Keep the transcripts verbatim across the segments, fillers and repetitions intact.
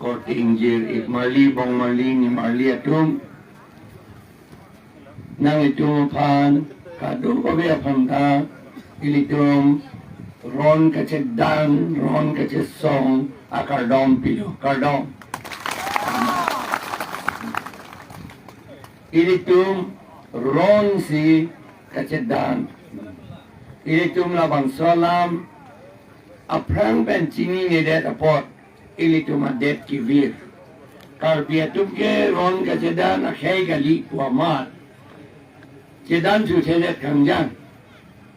Korte ingjir-ik marli, bong marli, nimarli atum. Nanglitum aphan, kadokave aphan ta, ilitum ron kachedan, ron kachesong akardom pilo, kardom. Ilitum ronsi kachedan. Ilitum labangso alam aphrang pen chininedet apot ilitum adet kevir. Karbi atum ke ron kachedan akhei kali pu amat chedan thuthedet kangjang.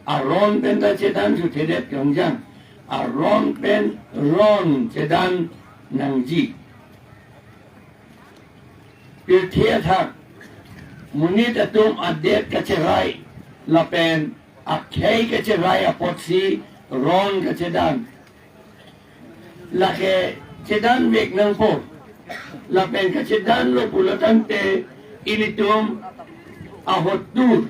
Aron pen ta chedan thuthedet kangjang. Aron pen ron chedan nangji. Pirthe athak monit atum adet kacherai lapen akhei kacherai apotsi ron kachedan. Lake chedanvek nangpo. Lapen kachedanlo pulo tangte ilitum ahotur,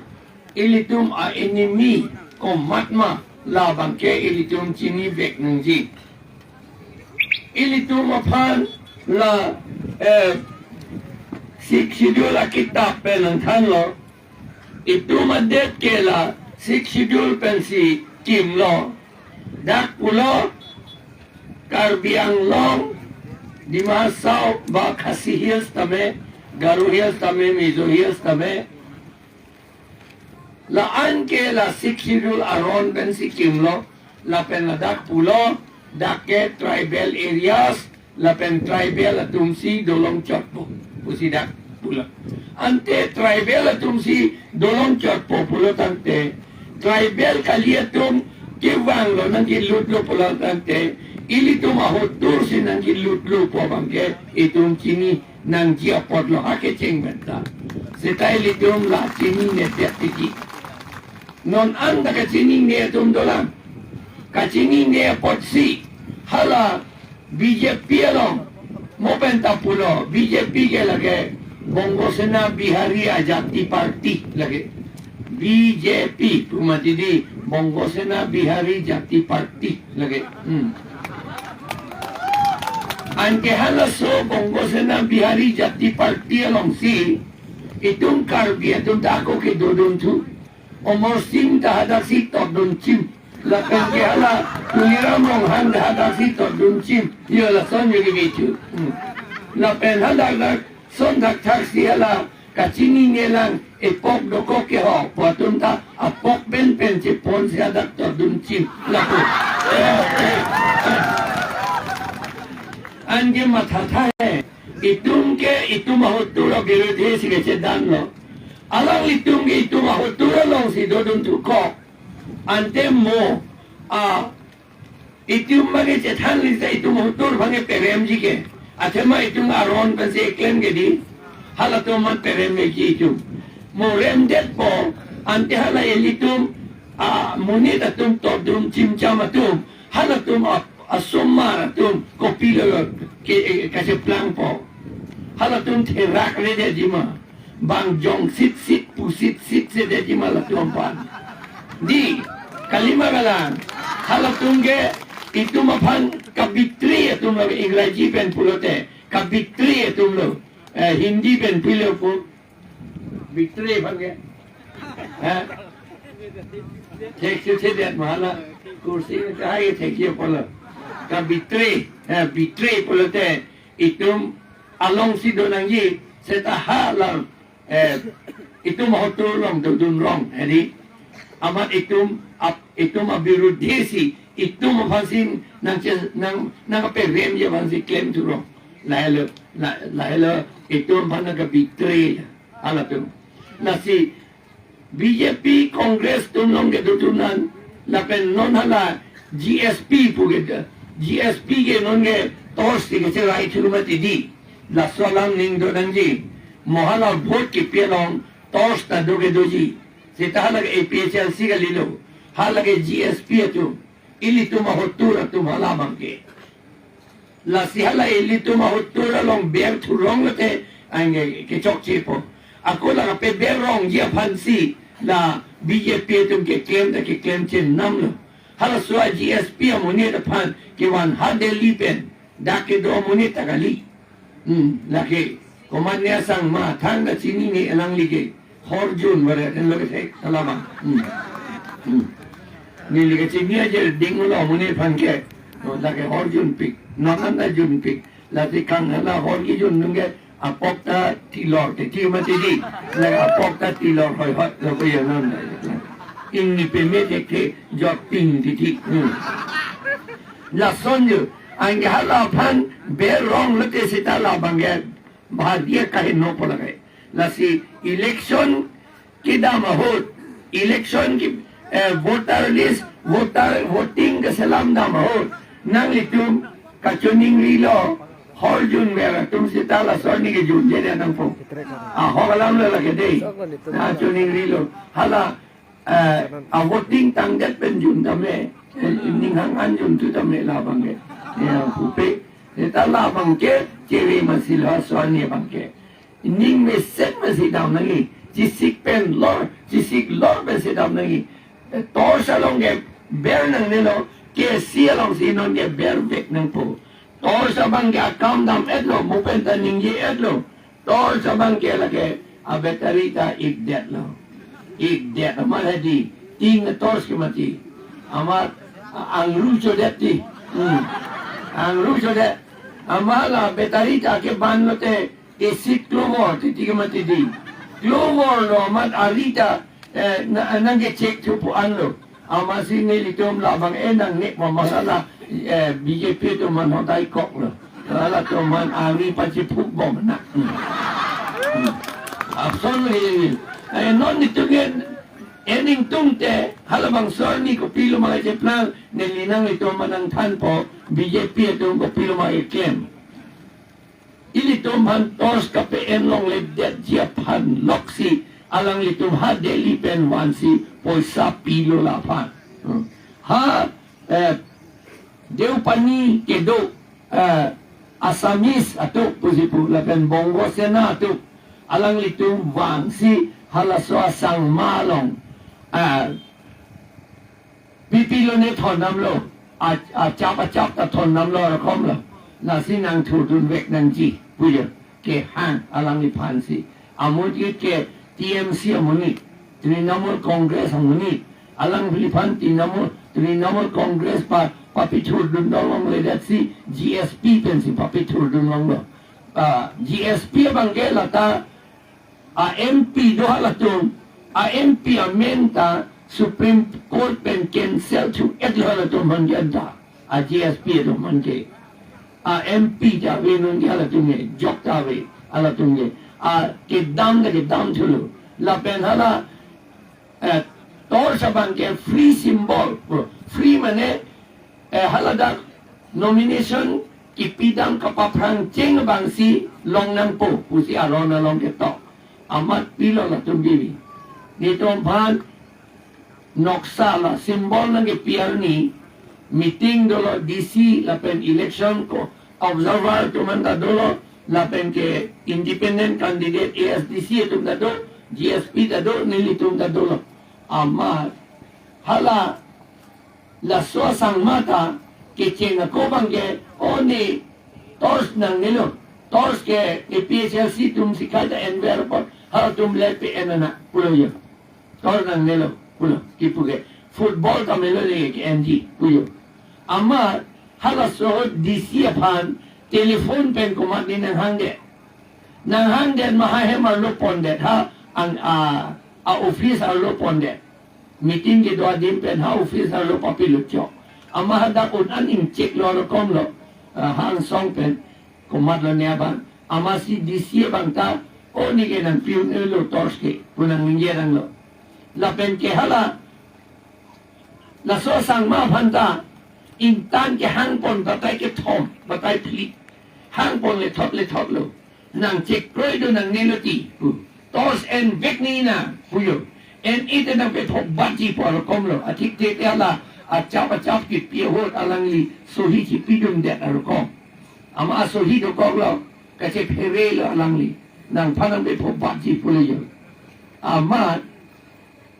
ilitum a-enemy komatma, labangke ilitum chinivek nangji. Ilitum aphan la, eh, Sixth Schedule akitap pen nangthanlo, itum adet ke la Sixth Schedule pensi kimlo. Dak pulo, Karbi Anglong, Dima Hasao, ba Khasi Hills tame, Garo Hills tame, Mizo Hills tame, la-an ke la Sixth Schedule aron pensi kimlo, lapen ladak pulo, dak ke tribal areas, lapen tribal atumsi dolong chotpo pusi dak pulo. Ante tribal atumsi dolong chotpo pulo tangte, tribal kali atum kevanglo, nangkelutlo pulo tangte, ilitum ahotursi nangkelutlo pu abangke itum chini nangji apotlo, ha kecheng pen ta. Seta ilitum la chininedet tiki. Non anta kachinine atum dolang. Kachinine apotsi hala B J P along, mo pen ta pulo, B J P ke lake Bongo Sena Bihari Ajati Party lake. B J P pu mati di, Bongo Sena Bihari Jati Party lake. Hmm. Anke halaso Bongo Sena Bihari Jati Party alongsi itum Karbi atum ta ako kedodunthu. Amar Sing ta hadaksi totdunchim. Lapen ke hala Tuliram Ronghang ta hadaksi totdunchim. Yo, lason yo kebichu. Hmm. Lapen hadak dak son thakthak si hala kachinine lang epok dokok ke ho pu atum ta apok pen pen cheponsi hadak totdunchim. Lapu. Anke mathatha he. Itum ke itum ahotur abirudhesi kachedanlo. Alanglitum ke itum ahotur alongsi dodunthu kok. Ante mo, a, itum abangke chethanle ta itum ahotur abangke peremji ke. Athema itum aron pensi eklem ke di. Halatum amat peremji itum. Mo remdetpo, ante hala ilitum, a, monit atum totdunchim cham atum, halatum a, asomar atum kopilo ke, eh, kacheplangpo. Halatum therakredetji ma. Bang jong sitsit, pu sitsit sedetji ma latum aphan. Di, kalima kalang. Halatum ke itum aphan kabitray atumlo, Ingraji pen pulote kabitray atumlo. Eh, Hindi pen pilo pu. Bitray aphan ke. Ha? Thekthedet ma hala kursi kahai thekji pulo. Kabitray, ha, bitray pulote itum alongsi donangji, seta hala, eh, itum ahotur along dodun rong, hedi. Amat itum ap, itum abirudhesi, itum aphansi nangche, nang, nangperemji aphansi klemthu rong. Lahelo, la, lahelo itum aphan nangkabitray halatum. Lasi B J P, Congress atum along kedo atum an, lapen non hala G S P pu ke, G S P ke non ke torch si kacherai thu mati di. Laso alam ning donangji. Mo hala vote kepi along torch ta do kedoji. Seta hala ke A P H L C kalilo. Hala ke G S P atum. Ilitum ahotur atum hala abangke. Lasi hala ilitum ahotur along berthu rong lote anke kechokchepo. Ako la kapeber rongji aphansi la B J P atum keklem ta keklem chenamlo. Halaso a G S P amonit aphan kevan ha Delhi pen. Dak kedo amonit ta kali. Hmm, lake komat ne asangma thangta chinine alangli ke. Horjun bare den lo ke thek ta labang. Hmm. Hmm. Neli kachini ajer ding lo amonit aphan ke. No, lake horjunpik. Non anta junpik. Lasi kang hala hor kejun nung ke apok ta tilor te ti mati di. Lake apok ta tilor hoi hoi lo ko ya non. Ingni peme te ke jot ping titi. Hmm. Lason jo. Anke hala aphan berong lote seta labang ke bahagia kaheno po lake. Lasi election kedam ahut, election ke, eh, voter list, voter voting keselam dam ahut, nanglitum kachoningrilo, horjunver atum seta laso arni kejunje nangpo. Ahok alam lo lake dei. Na choningrilo. Hala eh, a voting tangdet pen jun tame, eh, ning hang an jun tu tame labang ke. Ya, pupe. Seta labang ke, chere masi lo, laso arni abang ke. Ning mesen masi dam nangji. Chisik pen lor, chisik lor pen si dam nangji. Eh, torch along ke ber nangnelo, kesi alongsi non ke bervek nangpo. Torch abang ke akam dam-etlo, mo pen ta ningje-etlo. Torch abang ke lake a battery ta ikdetlo. Ikdet amat hadi. Ting torch ke mati. Amat a-, angru chodet ti. Hmm. Angru chodet. Amat la battery ta keban lote acid chloride ti, ti ke mati di. Chloride lo amat ari ta, eh, na, nangkechek thupo anlo. Amatsi nelitum labang enang ne pama hala, eh, B J P atum aphan hodai kok lo. Halatum aphan ari pachiphuk bom na. Hmm. Hmm. Apson lo ini. Eh, non itum ke ening tung te halabangso arni kopilo ma kacheplang, neli nanglitum aphan nangthanpo, B J P atum kopilo ma keklem. Ilitum aphan torch kape-en longledetji aphan loksi alanglitum ha Delhi pen vansi poisa pilo laphan. Hmm. Ha, eh, Deopani kedo, eh, Assamese atum pusi pu lapen Bongo Sena atum alanglitum vansi halaso asangma along, eh, pipilo ne thondamlo, a, achap achap ta thondamlo rokom lo. Lasi nangthurdunvek nangji pujo kehang alangliphansi. Amonit ke T M C amonit, Trinamool Congress amonit, alangliphan Trinamool, Trinamool Congress pa, papithurdun longledetsi G S P pensi papithurdun longlo. Ah, G S P abang ke lata a M P do halatum, a M P amen ta Supreme Court pen cancel thu-etlo halatum aphan ke anta, a G S P atum aphan ke. A M P ta ave non ke halatum ke, jok ta ave halatum ke. A kedam ta kedam thulo. Lapen hala, eh, torch abang ke free symbol, free mane, eh, haladak nomination kipidam kapaphrangcheng abangsi long nangpo pusi aron along ketok. Amat pilo latum bibi. Netum aphan noksa la symbol nangkepi arni meeting dolo, D C lapen election ko observer atum anta dolo, lapen ke independent candidate A S D C atum ta do, G S P ta do, nelitum ta dolo. Amat hala laso asangma ta kecheng ako abang ke, o ne torch nangnelo, torch ke A P H L C atumsi kaita enver apot halatum le pe-en nang pulo jo. Torch nangnelo pulo kipu ke, football ta melo le ke-enji pulo. Amat halaso D C aphan telephone pen komatne nanghangdet. Nanghangdet ma ha hem arlo pondet, ha ang a, a office arlo pondet. Meeting kedo adim pen ha office arlo papilutchok. Amat hadak un an ingchek lo rokom lo, ah, ha angsong pen komatlo ne abang. Amatsi D C abang ta, o ne ke nangpi-unlo torch ke pu nangningje tanglo. Lapen ke hala laso asangma aphan ta ingtan kehangpon batai kethom, batai phli. Hangpon lethot lethotlo. Nangchekroido nangnelo ti pu. Torch envek nina pujo. En-e te nangpephokbatji pu arokom lo. Athik te te hala achap achap kipi ahut alangli sohi chipidundet arokom. Amat sohi dokoklo, kachepherelo alangli. Nangphan nangpephokbatji pulo jo. Amat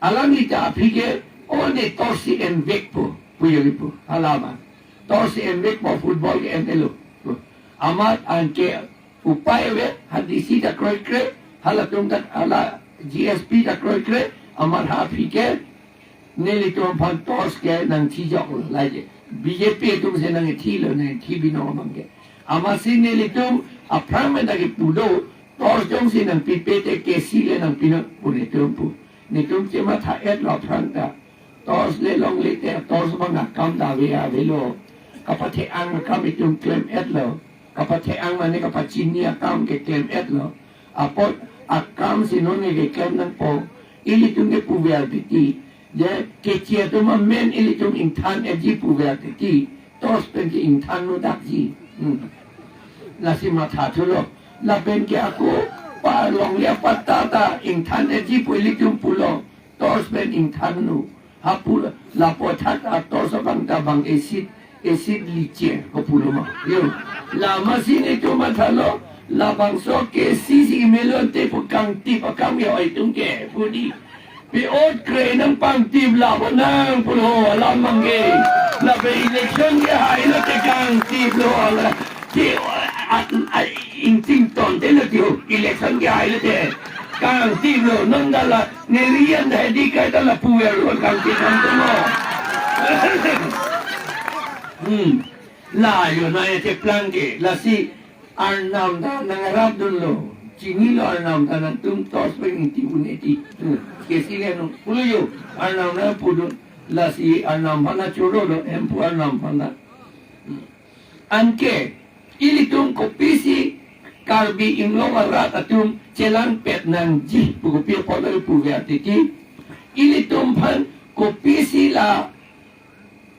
alangli ta aphi ke, o ne torch si envekpo pujo kipu. Hala abang. Torch si envekpo, football ke-enlo. Amat anke upai ave, ha D C ta kroikre, halatum ta hala G S P ta kroikre, amat ha aphi ke nelitum aphan torch ke nangthijoklo laje. B J P atum si nangthilo, nangthi binong abang ke. Amatsi nelitum aphrang pen ta kipu do, torch jongsi nangpipe te K C le nangpinon pu netum pu. Netum chematha-etlo aphrang ta. Torch le longle te torch abang akam ta ave avelo. Kapathe-ang akam itum klem-etlo. Kapathe-ang mane kapachini akam ke klem-etlo. Apot akam si non ne keklem nangpo. Ilitum ke puver titi. Je kechi atum amen ilitum ingthan-etji puver titi. Torch pen ke ingthan-un dakji. Hmm. Lasi mathathulo. Lapen ke ako pa longle apatta ta ingthan-etji pu ilitum pulo. Torch pen ingthan-un. Hapu lapu athak a torch abang ta bang acid, acid liche ko pulo ma. Yo. Lasi netum mathalo, labangso K C si imelo ante pu kangtip akam ke oi tum ke pu di. Pi ot kre nangpangtip lapu nang pulo alam abang ke. Lapen election ke hailo te kangtiplo ala. Ti at, at, ingting ton te lo ti ho. Election ke hailo te kangtiplo. Non dala nerian dah di kai dala puer lo kangtip nang tumo. Hmm. La yo na ya te plan ke. Lasi Arnam ta nangrapdunlo. Chinilo Arnam ta nangtum torch pen ingti un-e ti. Hmm. Ke si le no. Pulo yo. Arnam nangpudun. Lasi Arnam aphan ta choro lo. Hemphu Arnam aphan ta. Hmm. Anke, ilitum kopisi Karbi Anglong arat atum chelangpet nangji pu kopi apot lo puver titi. Ilitum aphan kopisi la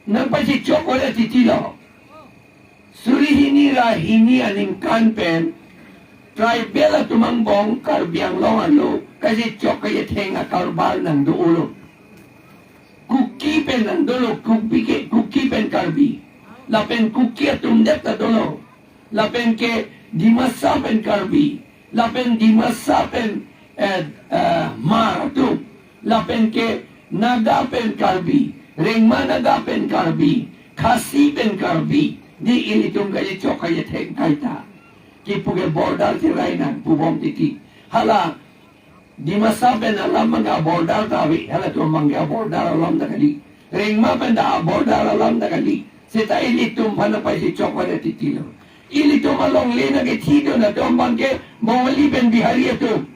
nangpachechok ore titi lo. Suri hini ra hini aningkan pen tribal atum angbong Karbi Anglong arlo kachechok kachetheng akarbar nangdolo. Kuki pen nangdolo, Kuki ke, Kuki pen Karbi. Lapen Kuki atum det ta dolo. Lapen ke Dimasa pen Karbi. Lapen Dimasa pen, eh, eh, Hmar atum. Lapen ke Naga pen Karbi. Rengma Naga pen Karbi. Khasi pen Karbi. Di ilitum kachechok kachetheng kaita. Kipu ke border cherai nang pubom titi. Hala Dimasa pen alam abang ke border ta ave, halatum abang ke border alam ta kali. Rengma pen ta border alam ta kali. Seta ilitum aphan ta pachechok ore titi lo. Ilitum alongle nangkethidun atum abang ke Bongali pen Bihari atum.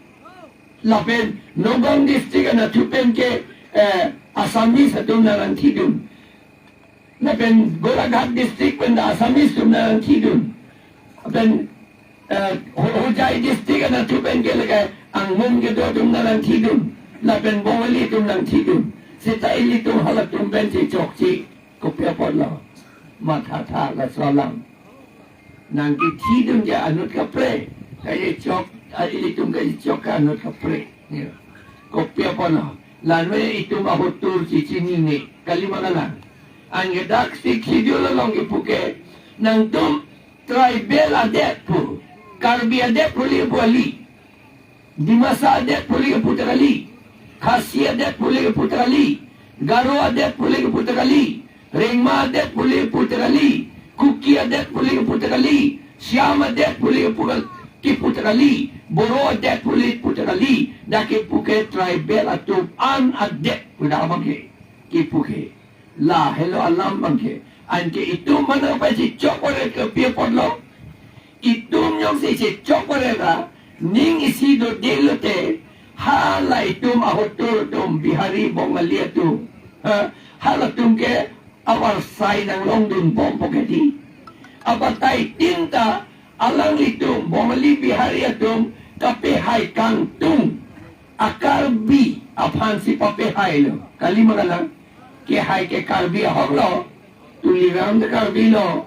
Lapen Nagaon district anatthu pen ke, eh, Assamese atum nangthidun. Lapen Golaghat district pen ta Assamese atum nangthidun. Lapen, eh, Ho-, Hojai district anatthu pen ke lake Angmung kedo atum nangthidun. Lapen Bongali atum nangthidun. Seta ilitum halatum pen chechokche. Kopi apot lo. Mathatha laso alam. Nangkethidun ke anut kapre. Kachechok, ah, ilitum kachechok ke anut kapre. Ya. Kopi apot lo. Lalo itum ahotur chechinine. Kali ma kalang. Anke dak Sixth Schedule along kipu ke. Nangtum tribal adet pu. Karbi adet pu le pu kali. Dimasa adet pu le kipu ta kali. Khasi adet pu le kipu ta kali. Garo adet pu le kipu ta kali. Rengma adet pu le kipu ta kali. Kuki adet pu le kipu ta kali. Shyam adet pu le kipu kal-, kipu ta kali. Boro adet pu le kipu ta kali. Dak kipu ke tribal atum an adet pu dak abang ke. Kipu ke. Lahelo alam abang ke. Anke itum aphan ta pachechok ore kopi apot lo. Itum jongsi chechok ore ra, ning isi dodelo te, hala itum ahotur atum Bihari Bongali atum. Ha, halatum ke avarsai nanglongdunbompo ke di. Abatai tin ta alanglitum Bongali Bihari atum kapehai kangtung a-Karbi aphansi papehailo. Kali ma kalang? Kehai ke Karbi ahok lo. Tuliram ta Karbi lo.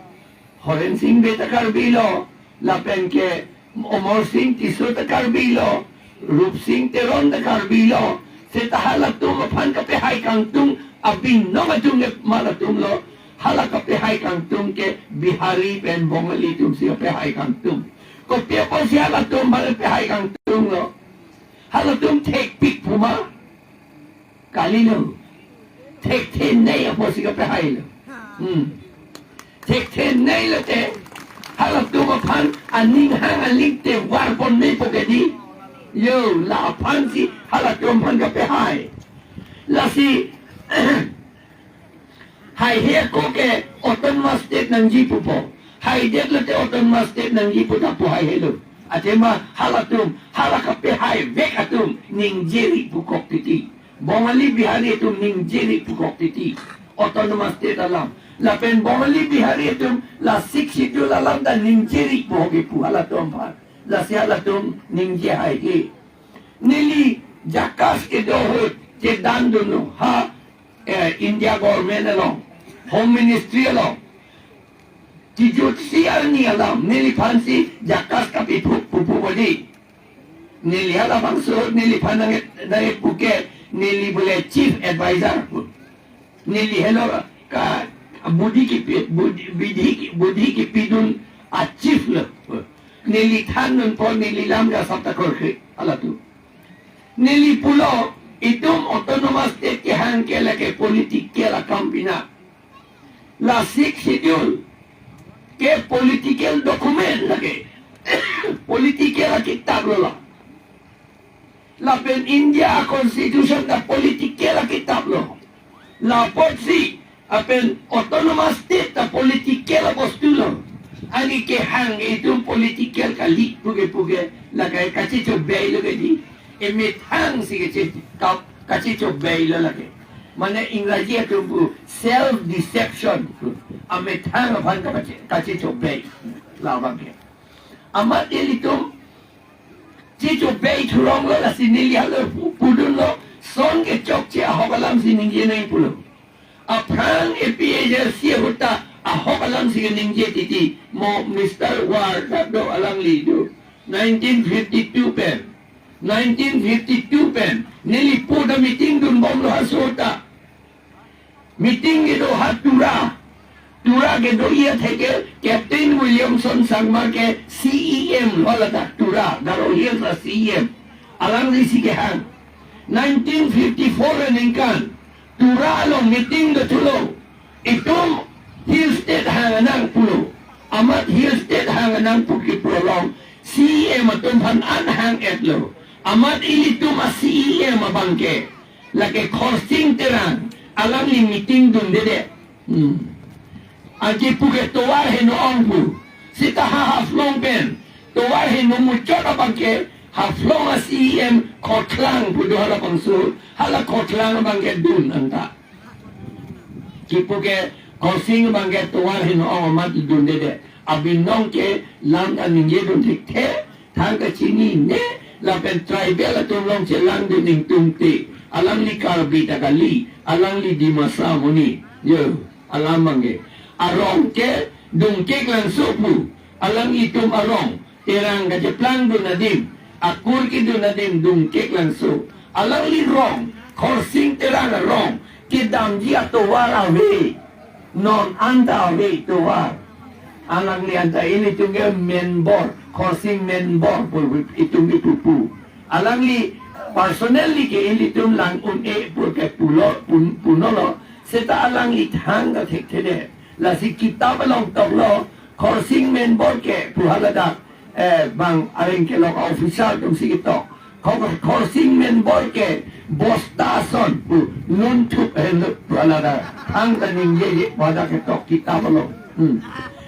Horen Sing Bey ta Karbi lo. Lapen ke Amar Sing Tisso ta Karbi lo. Rup Sing Teron ta Karbi lo. Seta halatum aphan kapehai kangtung abinong atum ke malatum lo. Hala kapehai kangtung ke Bihari pen Bongali atumsi kapehai kangtung. Kopi apotsi halatum aphan pehai kangtung lo? Halatum thekpik pu ma? Kalilo. Thekthenei apotsi kapehailo. Hmm. Thekthenei lo te. Halatum aphan aning hang aling te varpon mepo kedi. Yo, la aphansi halatum aphan kapehai. Lasi haihe ako ke autonomous state nangji pupo. Haidet lote autonomous state nangji pu ta pu haihelo. Athema halatum, hala kapehaivek atum ningjeri pukok titi. Bongali Bihari atum ningjeri pukok titi. Autonomous state alam. Lapen Bongali Bihari atum la Sixth Schedule alam ta ningjeri pu hoke pu halatum aphan. Lasi halatum ningje haihe. Neli JACAS kedo ahut kedandunlo ha, eh, India government along, Home Ministry along. Kijut si arni alam neliphansi JACAS kapiphuk pupu bodi. Neli halabangso neliphan nangke, nangkepu ke neli bole chief advisor. Neli helo ka budi kipi, budi, bidi, budi kipidun a chief lo. Neli thandunpo, neli lam kasap ta korkre halatum. Neli pulo, itum autonomous state kehang ke lake political akam pina. La Sixth Schedule ke political document lake. Political akitap lo la. Lapen India Constitution ta political akitap lo. La apotsi lapen autonomous state ta political abostu lo. Ani kehang itum political kali puke puke lake kachechobei lo kedi. Emethang si kache kap kachechobei lo lake. Mane Ingraji atum pu self deception. Amethang aphan kache, kachechobei. Labang ke. Amat ilitum chechobei thurong lo lasi neli halo pu-, pudunlo, son kechokche ahok alam si ningje nang pulo. Aphrang A P H L C ahut ta ahok alam si ningje titi mo Mister Ward do alangli do. Nineteen fifty-two pen. Nineteen fifty-two pen. Neli pu ta meeting dunbomlo haso ta. Meeting kedo ha Tura. Tura kedo iya theke Captain Williamson Sangma ke C E M lo ladak Tura, Garo Hills a C E M. Alangli si kehang. Nineteen fifty-four aningkan Tura along meeting dothulo. Itum Hill State hang nang pulo. Amat Hill State hang nang pu kipu along C E M atum aphan an hang-etlo. Amat ilitum a C E M abang ke lake Khorsing Terang, alangli meeting dundedet. Hmm. Anke pu ke tovar heno ong pu. Seta ha Haflong pen tovar heno muchot abang ke Haflong a C E M Khorsing pu do halabangso, hala Khorsing abang ke dun anta. Kipu ke Khorsing abang ke tovar heno ong amat dundedet. Abinong ke lam ta ningje dun thekthe, thang kachinine, lapen tribal atum along chelangdun ingtungte, alangli Karbi ta kali, alangli Dimasa Muni, yo, alam abang ke. Arong ke Dungkeklangso pu, alanglitum arong, Terang kacheplangdun adim, akur kedun adim Dungkeklangso, alangli rong, Khorsing Terang arong, kedamji atovar ave. Non anta ave tovar. Alangli anta ilitum ke membor, Khorsing membor pu itum ke pupu. Alangli personally ke ilitum lang un-e pu ke pulo, pun-, punolo. Seta alangli thang ta thekthedet. Lasi kitap along toklo, Khorsing membor ke pu haladak, eh, bang areng kelong officer atum si ketok. Khor-, Khorsing membor ke bosta ason pu lunthup henlo pu haladak. Thang ta ningjeje pu hadak ketok kitap along. Hmm.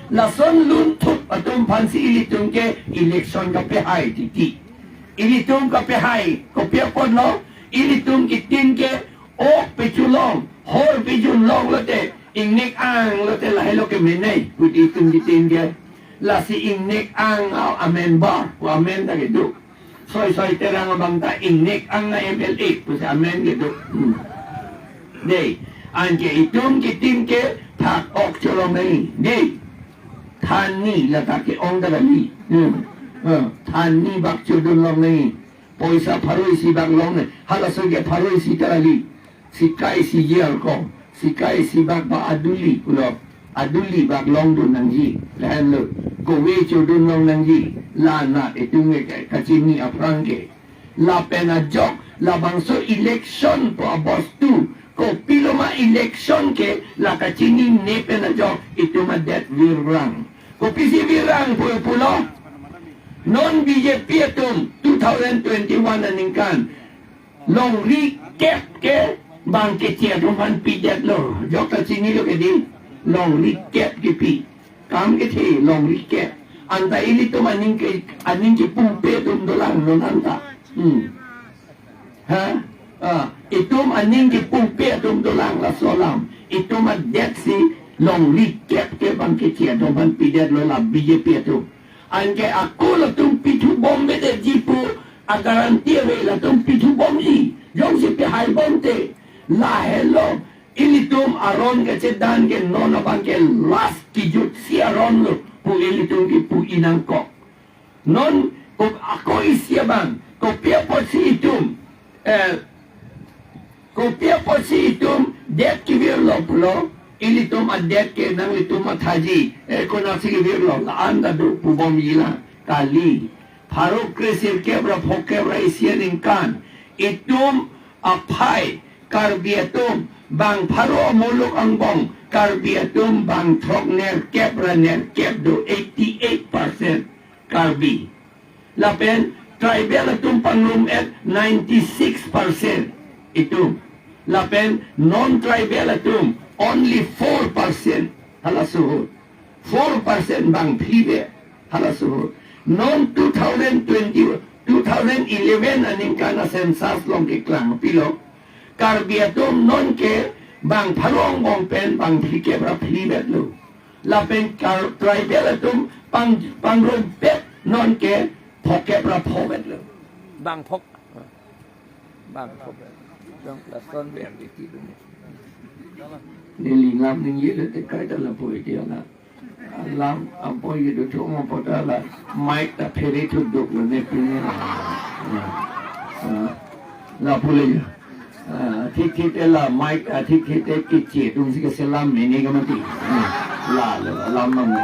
Lason lunthup atum aphansi ilitum ke election kapehai titi. Ilitum kapehai, kopi apotlo, ilitum kitin ke ok pechulong, hor pejun long lote, ingnek ang lote lahelo kemenei, pu ilitum kitin ke. Lasi ingnek ang a, amember, pu amen ta kedo. Soi Soi Terang abang ta ingnek ang a M L A, pusi amen kedo. Hmm. Dei, anke itum kitin ke thak ok cholong nai. Dei, thani lata ke-ong ta kali. Hmm. Hmm. Thani bak chodun long nai. Poisa pharo isi bak long nai. Halaso ke pharo isi ta kali. Sika isi ji arkom, sika isi bak ba aduli pulo, aduli bak longdun nangji, lahenlo, kove chodun long nangji, la anat itum ke kachini aphrang ke. Lapen ajok, labangso election pu abostu, kopiloma election ke, la kachinine pen ajok, itum adet virlang. Kopisi virang pu pulo. Non B J P atum two thousand twenty-one aningkan longri kep ke bang keche atum aphan pidetlo. Jok ta chinilo ke dei. Longri kep kepi. Kam kethe longri kep. Anta ilitum aning ke, aning kepumpe atum dolang non anta. Hmm. Ha? Ah, itum aning kepumpe atum dolang laso alam. Itum adet si longri kep ke bang keche atum aphan pidetlo la B J P atum. Anke ako latum pithubom bedetji pu a guarantee ave, latum pithubomji. Jongsi pehai bomte. Lahelo ilitum aron kechedan ke non abang ke last kejutsi aron lo pu ilitum kipu nangkok. Non ko ako isi abang, kopi apotsi itum, eh, kopi apotsi itum det kevirlo pulo, ilitum adet ke nanglitum mathaji, eh, konatsi kevirlo, la-an ta do pubomji lang, kali. Pharo kre sirkep ra phongokep ra isi aningkan, itum aphai Karbi atum bang pharo amuluk angbong, Karbi atum bang throk nerkep ra nerkep do, eighty-eight percent Karbi. Lapen tribal atum pangrum-et ninety-six percent itum. Lapen non-tribal atum only four percent. Halaso ahut. Four percent bang phli ave. Halaso ahut. Non two thousand twenty, two thousand eleven aningkan a-census along keklang pilo. Karbi atum non ke bang pharo angbong pen bang phlikep ra phli vetlo. Lapen kar tribal atum pang, pangrumpet non ke phokep ra pho vetlo. Bang phok. Bang phok. Dong lason ber di ti dong. Neli lam ningje le te kaita lapu iti ala. Alam apo ye do thong apo ta la mic ta phere thuduk lo ne pine. Ah, ah, lapu le ya. Ah, thik thik te la mic ta thik thik te kiche tung si ke selam mene ka mati. Hmm. La lo alam mang ne.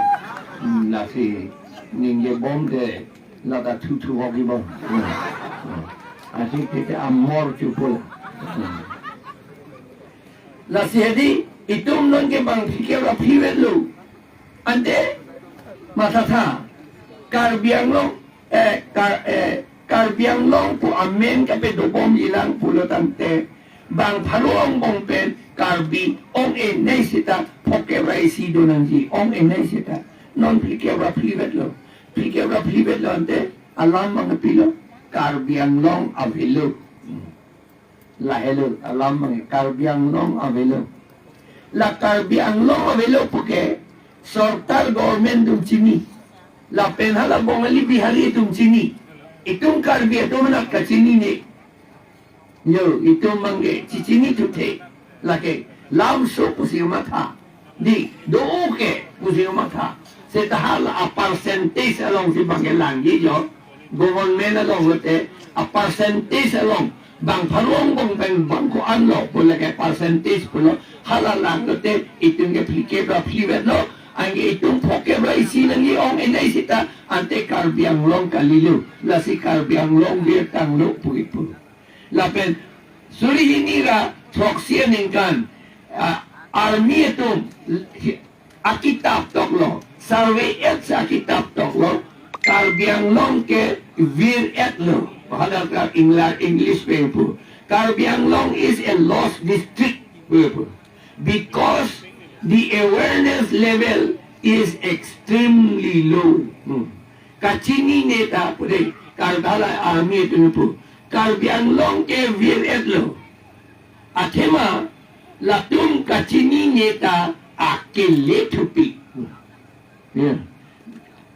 Hmm, lasi ningje bom te la ta thu thu hok ji bom. Hmm. Hmm. Ah, thik thik te amor chupul. Hmm. Lasi hedi itum non ke bang phlikep ra phli vetlo. Ante mathatha Karbi Anglong, eh, Kar, eh, Karbi Anglong pu amen kapedobomji lang pulo tangte bang pharo angbong pen Karbi ong-e nei seta phokep ra isi do nangji, ong-e nei seta. Non phlikep ra phli vetlo. Phlikep ra phli vetlo ante alam mang pilo, Karbi Anglong avelo. Lahelo alam mang Karbi Anglong avelo. La Karbi Anglong avelo puke sorkar government atum chini. Lapen hala Bongali Bihari atum chini. Itum Karbi atum anak kachinine. Yo, itum mang ke chichinithu the. Lake lamso pusi matha. Dei, do-o ke pusi matha. Seta hala a-percentage along si bang kelangji jo. Government along lote a-percentage along bang pharo angbong pen bang ko-an lo pu lake percentage pulo, hala lang lote itum ke phlikep ra phli vetlo, anke itum phokep ra isi nangji ong-e nei seta ante Karbi Anglong kalilo, lasi Karbi Anglong virtanglo pu ipu. Lapen suri hini ra throksi aningkan, ah, army atum akitap toklo, survey-et si akitap toklo, Karbi Anglong ke vir-etlo. Hala ka Ingla-, English pen pu. Karbi Anglong is a lost district, pu pu. Because the awareness level is extremely low. Hmm. Kachinine ta pu dei, Karbi hala army atum pu. Karbi Anglong ke vir-etlo. Athema latum kachinine ta akele thupik. Ya.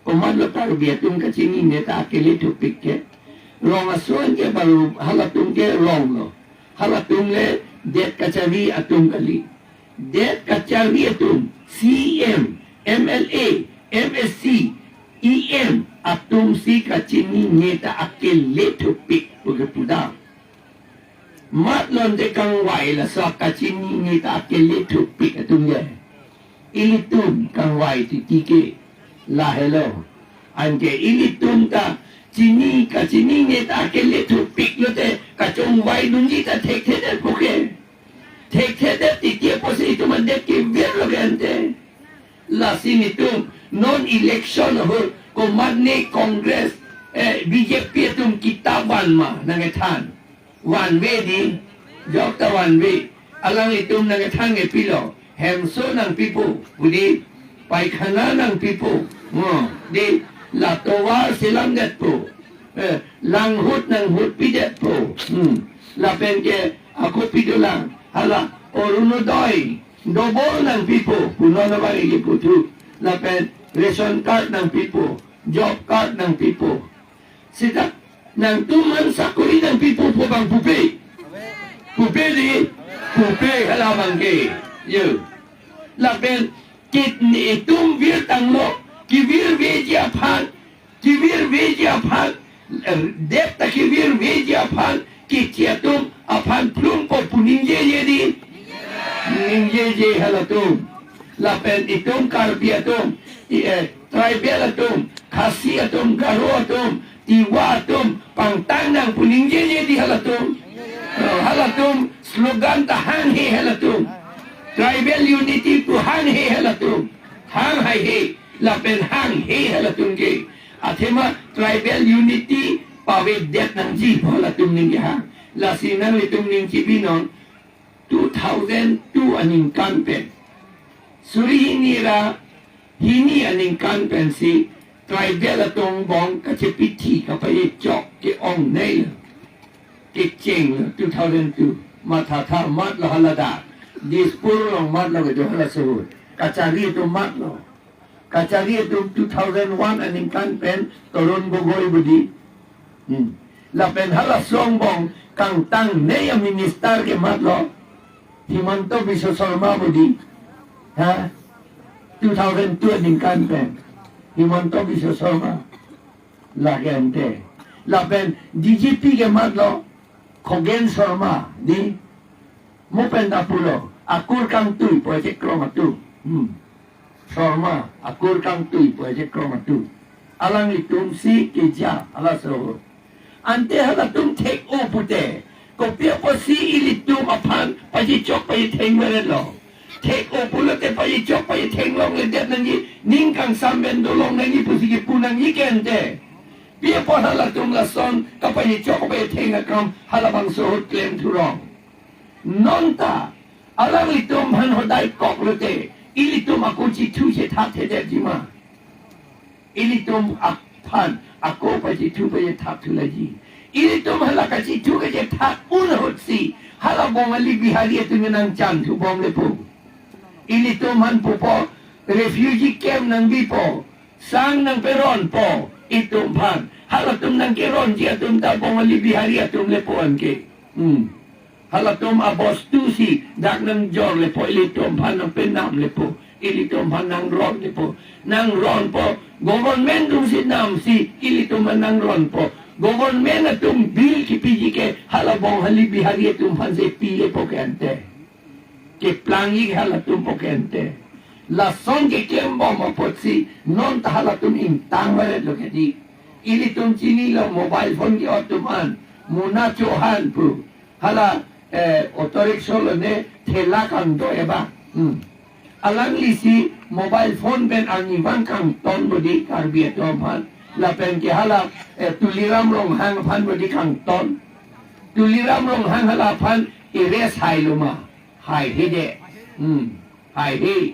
Komatlo Karbi atum kachinine ta akele thupik ke. Rong ason ke baru halatum ke ronglo. Halatum le det kacharli atum kali. Det kacharli atum, C E M, M L A, M S C, E M atum si kachinine ta akele thupik pu ke pudam. Mat lon te kangvai laso kachinine ta akele thupik atum le. Ilitum kangvai titi ke lahelo. Anke ilitum ta chini kachinine ta akele thupik lote kachongvai dunji ta thekthedet puke. Thekthedet titi apotsi itum adet kevirlo ke ante. Lasi nelitum Non election ahut komatne Congress, eh, B J P atum kitap van ma nangkethan? Vanve di, jok ta vanve. Alanglitum nangkethan ke pilo, hemso nangpipo, pu di, paikhana nangpipo, ngo, di, la tovar selamdetpo, eh, langhut nanghutpidetpo, hmm. Lapen ke ako pi dolang, hala Orunodoi, double nangpipo, pu non abang ili puthu, lapen ration card nangpipo, job card nangpipo. Seta nangtum man sakori nangpipo pu abang pupe. Pupe di, pupe hala abang ke. Yo. Lapen kit ni itum virtanglo, kevirveji aphan, kevirveji aphan, eh, det ta kevirveji aphan, kechi atum aphan plumpo pu ningjeje di. Ningjeje halatum. Lapen itum Karbi atum, i, eh, tribal atum, Khasi atum, Garo atum, Tiwa atum, pangtang nang pu ningjeje di halatum. Eh, halatum slogan ta hanghe halatum. Tribal unity pu hanghe halatum. Hang haihe, lapen hanghe halatum ke. Athema tribal unity pavedet nangji pu halatum ningje hang. Lasi nanglitum ning chibinon, two thousand two aningkan pen, suri hini ra hini aningkan pensi tribal atum angbong kachepithi kapachechok ke-ongnei, kecheng two thousand two. Mathatha matlo haladak. Dispur along matlo kedo halaso ahut. Kachari atum matlo. Kachari atum two thousand one aningkan pen Tarun Gogoi budi. Hmm. Lapen halaso angbong kangtangnei aminister ke matlo, Himanta Biswa Sarma budi. Ha? Two thousand two aningkan pen Himanta Biswa Sarma. Lake ante. Lapen D G P ke matlo, Khogen Sharma di. Mo pen ta pulo, akur kangtui pu achekrong atum. Hmm. Sharma, akur kangtui pu achekrong atum. Alanglitumsi keja, halaso. Ante halatum thek-o pute, kopi apotsi ilitum aphan pachechok pachetheng varetlo? Thek-o pulote pachechok pachetheng longledet nangji, ning kangsam pen dolong nangji pusi kipu nangji ke ante. Pi apot halatum lason kapachechok kapachetheng akam halabangso ahut klem thurong? Non ta alanglitum aphan hodai kok lote, ilitum ako chithu chethat thedetji ma? Ilitum aphan ako pachithu pachethap thulaji. Ilitum hala kachithu kachethap un ahutsi hala Bongali Bihari atum nangchan thubom lepo. Ilitum aphan pupo, refugee camp nangbipo, sang nangperonpo itum aphan. Halatum nangkeronji atum ta Bongali Bihari atum lepo anke. Hmm. Halatum abostu si dak nangjor lepo, ilitum aphan nangpenam lepo, ilitum aphan nangron lepo. Nangronpo, government atumsi namsi ilitum aphan nangronpo. Government atum bill kipiji ke hala Bongali Bihari atum aphansi pi lepo ke ante. Keplangji halatum po ke ante. Lason keklembom apotsi non ta halatum ingtang varetlo ke di. Ilitum chinilo mobile phone ke-ot atum an. Muna Chauhan pu. Hala, eh, auto rickshaw lo ne thela kangdo eba. Hmm. Alanglisi mobile phone pen arnivang kangton budi Karbi atum aphan. Lapen ke hala, eh, Tuliram Ronghang aphan budi kangton. Tuliram Ronghang hala aphan arrest hailo ma? Haihedet. Hmm. Haihe.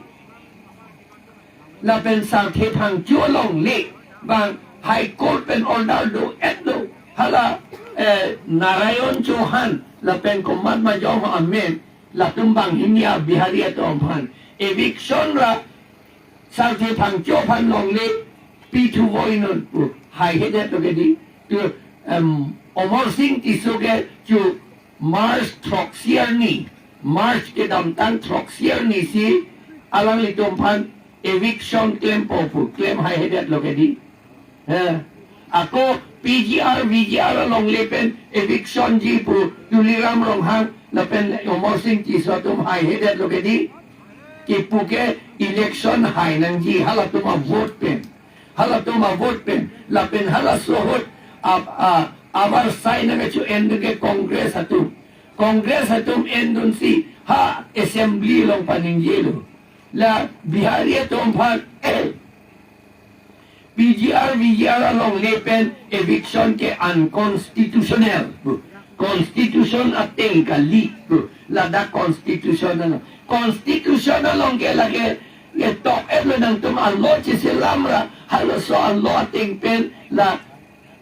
Lapen Sarthe Phangcho alongle abang High Court pen order do-etlo. Hala, eh, Narayan Chauhan lapen komat majong ho amen, latum banghini a-Bihari atum aphan eviction ra Sarthe Phangcho aphan longle pithu voinon pu haihedetlo ke di. Tu, em, Amarsing Tisso ke chu March throksi arni, March kedamtang throksi arnisi alanglitum aphan eviction klempo pu klem haihedetlo ke di. Eh, ako P G R, V G R alongle pen eviction ji pu Tuliram Ronghang lapen Amarsing Tisso atum haihedetlo ke di. Kipu ke election hai nangji halatum a-vote pen. Halatum a-vote pen. Lapen halaso ahut a, a, avarsai nangkacho-endun ke Congress atum. Congress atum endunsi ha assembly along paningjelo. La Bihari atum aphan P G R, V G R alongle pen eviction ke unconstitutional. Constitution ateng kali. Ladak constitution ano. Constitution along ke lake, ye tok et lo nangtum alo cheselam ra, halaso alo ateng pen la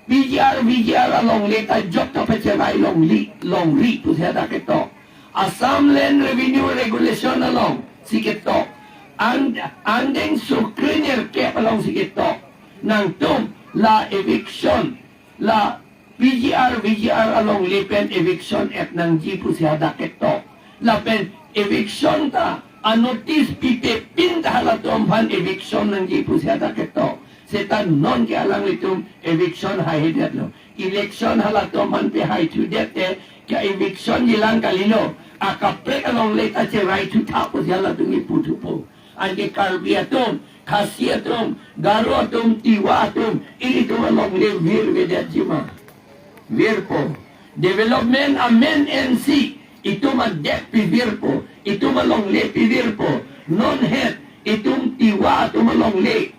P G R, V G R alongle ta jok ta pacherai longri, longri pusi hadak ketok. Assam Land Revenue Regulation alongsi ketok. An, andeng sukri nerkep alongsi ketok. Nangtum la eviction, la P G R, V G R alongle pen eviction et nangji pusi hadak ketok. Lapen eviction ta a-notice pipe pin ta halatum aphan eviction nangji pusi hadak ketok. Seta non ke alanglitum eviction haihedetlo. Election halatum aphan pehai thudet te ke eviction jilang kalilo. Akaprek alongle ta cherai thutha pusi halatum kipu thupo. Anke Karbi atum, Khasi atum, Garo atum, Tiwa atum, ilitum alongle virvedetji ma? Virpo. Development amen ensi itum adet pivirpo, itum alongle pivirpo. Non het itum Tiwa atum alongle.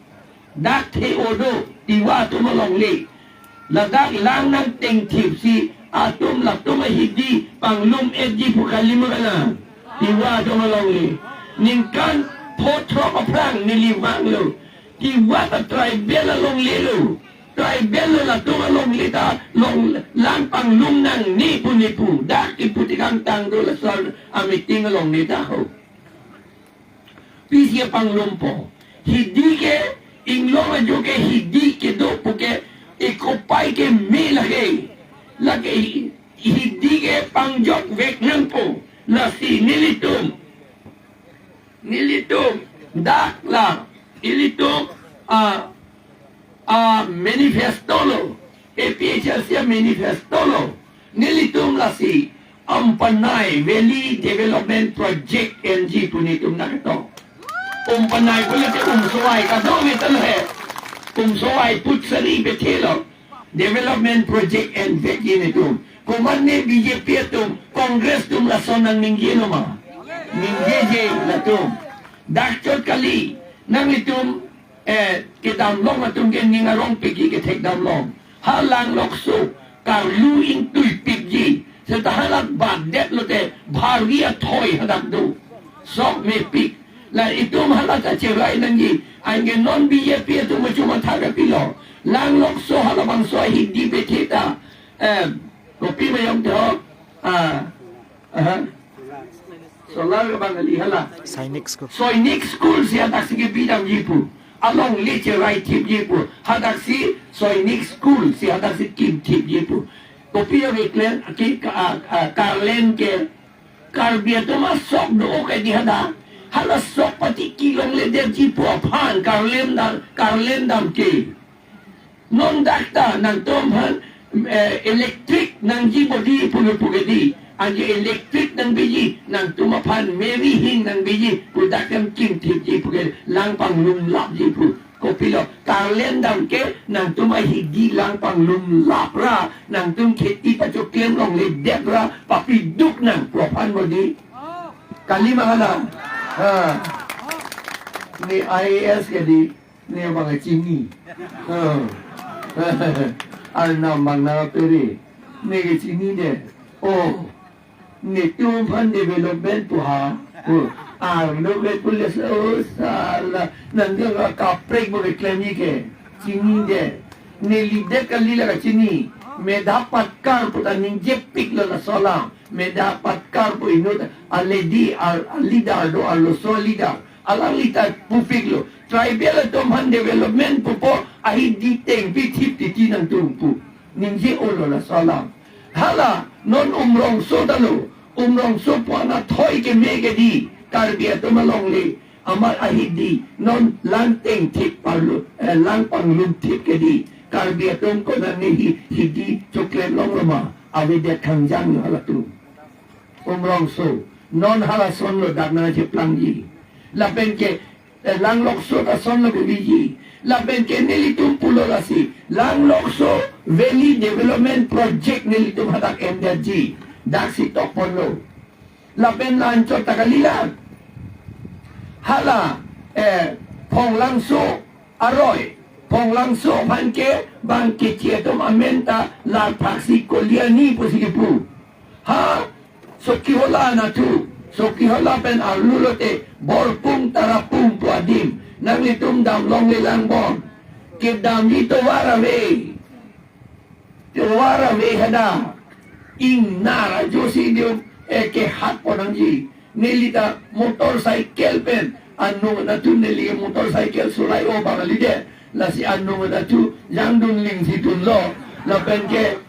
Dak the odo, Tiwa atum alongle. Ladak lang nangtengthipsi atum latum ahidi panglum etji pu kali ma kana? Tiwa atum alongle. Ningkan pho throk aphrang neli vanglo. Tiwa ta tribal alongle lo. Tribal lo, latum alongle ta long lang panglum nangne pu ne pu. Dak kipu tikang tang do lason a-meeting along ne ta ho. Pisi apanglumpo. Hidi ke inglong ajo ke hidi kedo puke ekopai ke me lake. Lake hi-, hidi ke pangjok vek nangpo. Lasi nelitum, nelitum dak la ilitum a, a-manifesto lo, A P H L C a-manifesto lo, nelitum lasi Umpanai Valley Development Project enji pu netum nangketok. Umpanai pule te Umsowai kadokave ta lo he. Umsowai putsari bethe lo. Development project envekji netum. Komatne B J P atum, Congress atum lason nangningje lo ma? Ningjeje latum. Dak chot kali, nanglitum, eh, kedamlong atum ke ning arong piki kethekdamlong. Ha Langlokso karlu ingtuipikji. Seta hadak batdet lote bhari athoi hadak do. Sok mepik. La itum hala ta cherai nangji. Anke non B J P atum machu matha kapilo. Langlokso halabangso ahidi bethe ta. Eh, kopi mayong te ho. Ah, aha. Solar ke bang kali hala. Sainik School. Sainik School si hadak si kebidamji pu. Alongle cherai thipji pu. Hadak si Sainik School si hadak si kimthipji pu. Kopi yo keklem ke ka, ah, ah, Karlem ke Karbi atum asok do ke di hadak. Hala sok pati kelongledetji pu aphan Karlem dam, Karlem dam ke. Non dak ta nangtum aphan, eh, electric nangji bodi pulo puke di. Anke electric nangbiji, nangtum aphan meri hing nangbiji pu dak kan kimthipji puke, lang panglumlapji pu. Kopilo, Karlem dam ke nangtum ahidi lang panglumlap ra, nangtum kheti pachoklem longledet ra, papiduk nang pu aphan bodi. Kali ma hala. Ha. Ne I A S ke di, ne bang chini. Ha. Arnam bang nangpere. Ne ke chinine. Oh. Netum aphan development pu ha. Oh. Arlo ke police, oh, sala. Nang ke kaprek bo keklem ni ke. Chinide. Nelidet kali la kachini. Medha Patkar pu ta ningjepiklo laso alam. Medha Patkar pu inut a-lady, a, a-leader do, arloso leader. Alangli ta pupiklo. Tribal atum aphan development pupo, ahidi tengpi thip titi nangtum pu. Ningje-olo laso alam. Hala, non Umrongso ta lo. Umrongso pu anathoi keme ke di. Karbi atum alongle. Amat ahidi, non lang tengthip parlo, eh, lang panglumthip ke di. Karbi atum konat ne hi, hidi choklem longlo ma? Avedet khangjang lo halatum. Umrongso, non halason lo dak nangcheplangji. Lapen ke, eh, Langlokso ta ason lo kebiji. Lapen ke nelitum pulo lasi, Langlokso Valley Development Project nelitum hadak endetji. Dak si tokponlo. Lapen la anchot ta kali la. Hala, eh, Phonglangso aroi. Phonglangso aphan ke bang keche atum amen ta larphaksi Koliani pusi kipu. Ha, Sokihola nathu, Sokihola pen arlu lote Borpung Tarapung pu adim. Nanglitum damlonglelang bon. Kedamji tovar ave. Tovar ave hadak. Ingnar ajo si dium, eh, kehat ponnangji. Neli ta motorcycle pen anung nathu, neli motorcycle sulai o bang ali de. Lasi anung nathu jangdun ling si dunlo. Lapen ke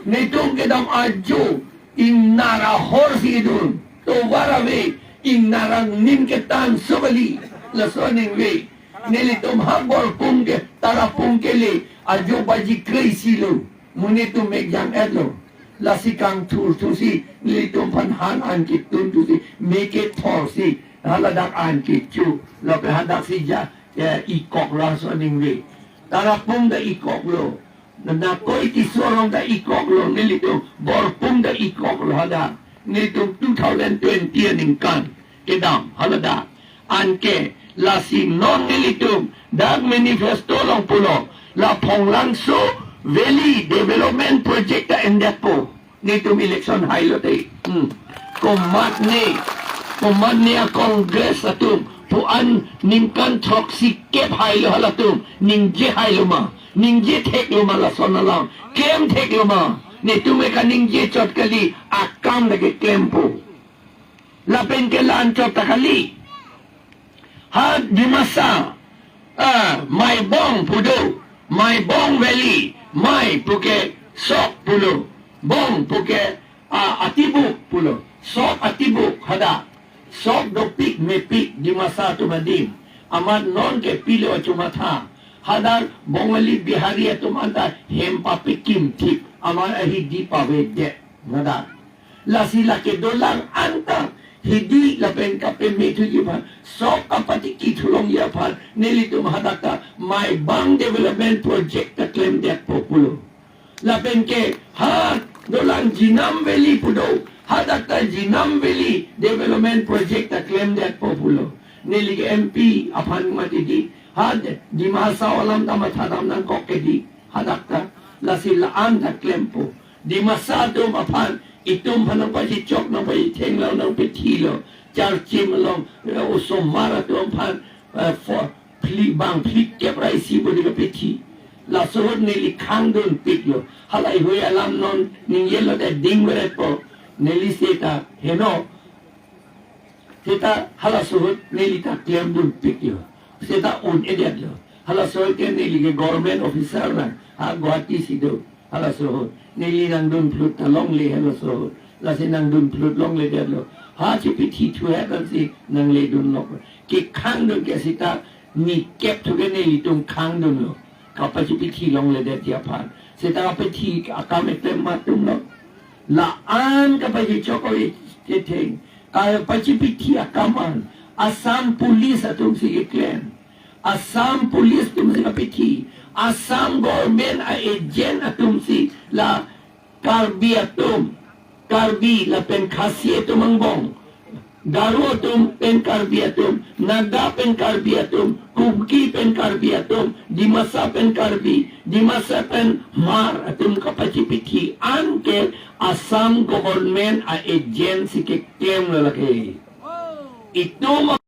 netum kedam ajo ingnar ahor si dun. Tovar ave, ingnar angnin ketan so kali. Laso aningve. Nelitum ha Borpung ke, Tarapung ke le ajo baji kre-isi lo. Mo netum mek jang-etlo. Lasi kangthurthu si nelitum aphan han an ketun thu si, me kethor si, haladak an kecho. Lapen hadak si ja, eh, ikok laso aningve. Tarapung ta ikok lo. Nakoi Tisso arong ta ikok lo, nelitum Borpung ta ikok lo hadak. Nelitum two thousand twenty aningkan kedam haladak. Anke lasi non nelitum dak manifesto along pulo, la Phonglangso Valley Development Project ta endetpo. Netum election hailo te. Hmm. Komatne, komatne a-Congress atum pu an ningkan throksi kep hailo halatum ningje hailo ma? Ningje theklo ma lason alam? Klem theklo ma? Netum eka ningje chot kali, akam lake klempo. Lapen ke la-an chot ta kali. Ha Dimasa, ah, Maibong pu do, Maibong Valley, Mai puke sok pulo, Bong puke, ah, atibuk pulo, sok atibuk hadak, sok dopik mepik Dimasa atum adim, amat non ke pilo achumatha, hadak Bongali Bihari atum anta hem papekim thip, amat ahidi pavedet hadak. Lasi lake dolang anta hidi lapen kapemethuji aphan, sok kapatiki thulongji aphan, nelitum hadak ta Maibong Development Project ta klemdetpo pulo. Lapen ke ha dolang Jinam Valley pu do, hadak ta Jinam Valley Development Project ta klemdetpo pulo. Neli ke M P aphan mati di, ha Dima Hasao alam ta mathadam nangkok ke di, hadak ta, lasi la-an ta klempo. Dimasa atum aphan, itum aphan nangpachechok, nangpachethenglo, nangpethilo. Charchim along, eh, osomar atum aphan, eh, fo-, phli, bang phlikep ra isi bodi kapethi. Laso ahut neli khangdunpiklo. Halahei alam non ningjelo te dingveretpo. Neli seta heno. Seta halaso ahut neli ta klemdunpiklo. Seta un-edetlo. Halaso ahut ke neli ke government officer lang. Ha Guwahati si do. Halaso ahut. Neli nangdunphlut ta longle halaso ahut. Lasi nangdunphlut longledetlo. Ha chepethithu het ansi nangledunlo. Kekhangdun ke seta nikep thu ke nelitum khangdunlo. Kapachepethi longledetji aphan. Seta kapethi akam eklem ma atumlo. La-an kapachechok o-e chetheng. Kapachepethi akam an Assam Police atum si keklem. Assam Police atum si kapethi. Assam government a-agent atum si la Karbi atum, Karbi lapen Khasi atum angbong, Garo atum pen Karbi atum, Naga pen Karbi atum, Kuki pen Karbi atum, Dimasa pen Karbi, Dimasa pen Hmar atum kapachepethi an ke Assam government a-agent si keklemlo lake. Itum